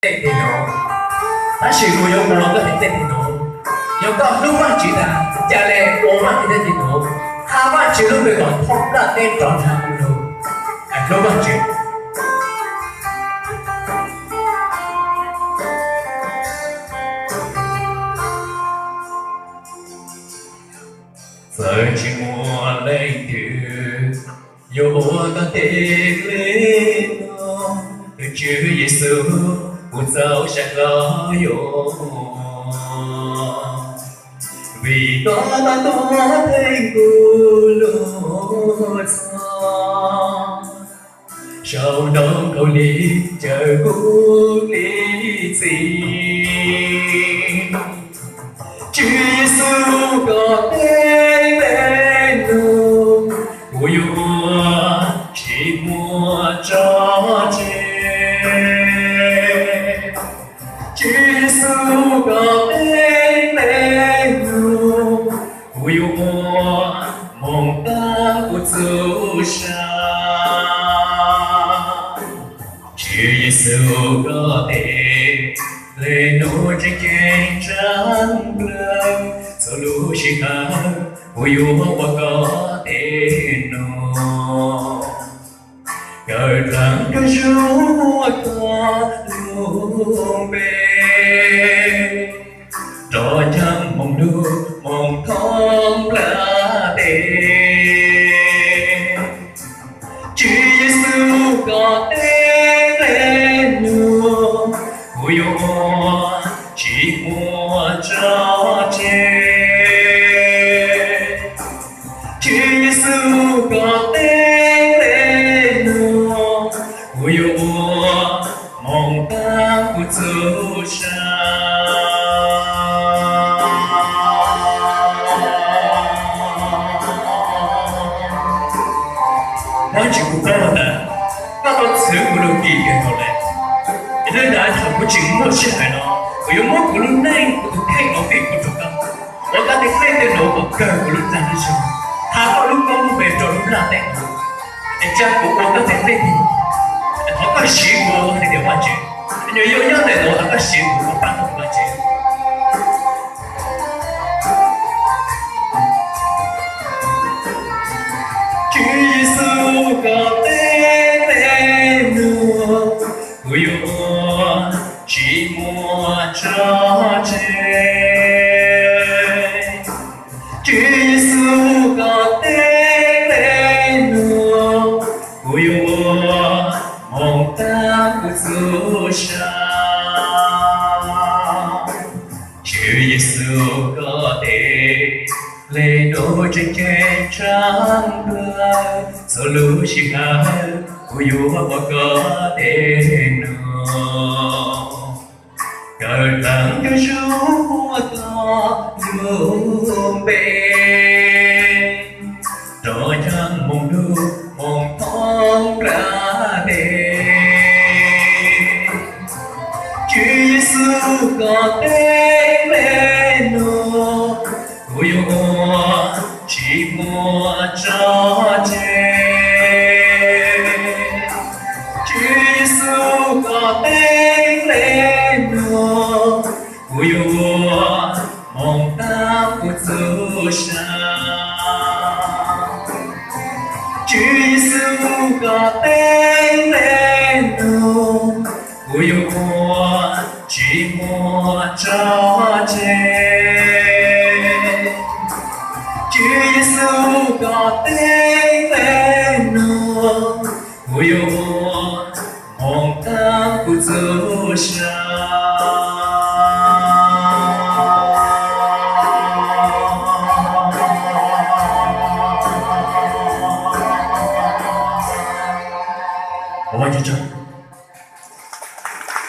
tej tig nuv, tab sis kuv yuav mus koj tej tig nuv. Yog koj hlub Vajtswv tas, ca le ua Vajtswv tej tig nuv, qha Vajtswv lub npe kom thoob nplaj teb rov nrag ua lug. Hlub Vajtswv. Txawm tsis muaj leej twg yuav ua koj tej dlej nuav, tus Tswv Yexus kuv txaus sam hlo yuav, vim koj tau tuag theej kuv lub txhoj. Sau nroo khaub lig cawm kuv ib txhis. Tswv Yexus koj tej dlej nuav, kuv yuav ua tsis muaj tso tseg. Tswv Yexus koj tej dlej nuav, kuv yuav ua moog taag kuv txuj sa. Tswv Yexus koj tej dlej nuav tseem ceeb tshaj plawg, txhua lub sij hawm kuv yuav ua koj tej nuav. Kawm dlaag kawg zug ua koj lub npe, rov caag moog lug moog thoob nplaj teb. Tswv Yexus koj tej dlej nuav, kuv yuav ua tsis muaj tso tseg. Tswv Yexus koj tej dlej nuav, kuv yuav ua moog taag kuv txuj sa. Vajtswv, kuv paub tas koj tau txhwv kuv lug kis kawg nkaus le. Es le ntawd thaum kuv tseem muaj sij hawm no, kuv yuav muab kuv lub neej kuv tus kheej no fij kuv rua koj, ua koj tej dlej tej nuav kom kawg kuv lub ntsag lub xyoo, qha koj lub koob lub npe rua lub nplaj teb nuav. Es ca kuv ua koj tej dlej, es thov koj siv kuv hais tias Vajtswv, nyuas yog nyob ntawm nuav thov koj siv kuv ua pab tug Vajtswv. Tswv Yexus koj tej dlej nuav, kuv yuav ua tsis muaj tso tseg. Tswv Yexus koj tej dlej nuav, kuv yuav ua moog taag kuv txuj sa. Tswv Yexus koj tej dlej nuav tseem ceeb tshaj plawg, txhua lub sij hawm kuv yuav ua koj tej nuav. Kawm dlaag kawg zug ua koj lub npe, rov caag moog lug moog thoob nplaj teb. Tswv Yexus koj tej dlej nuav, kuv yuav ua tsis muaj tso tseg. Tswv Yexus koj tej dlej nuav, kuv yuav ua moog taag kuv txuj sa. Tswv Yexus koj tej dlej nuav, kuv yuav ua tsis muaj tso tseg. Tswv Yexus koj tej dlej nuav, kuv yuav ua moog taag kuv txuj sa.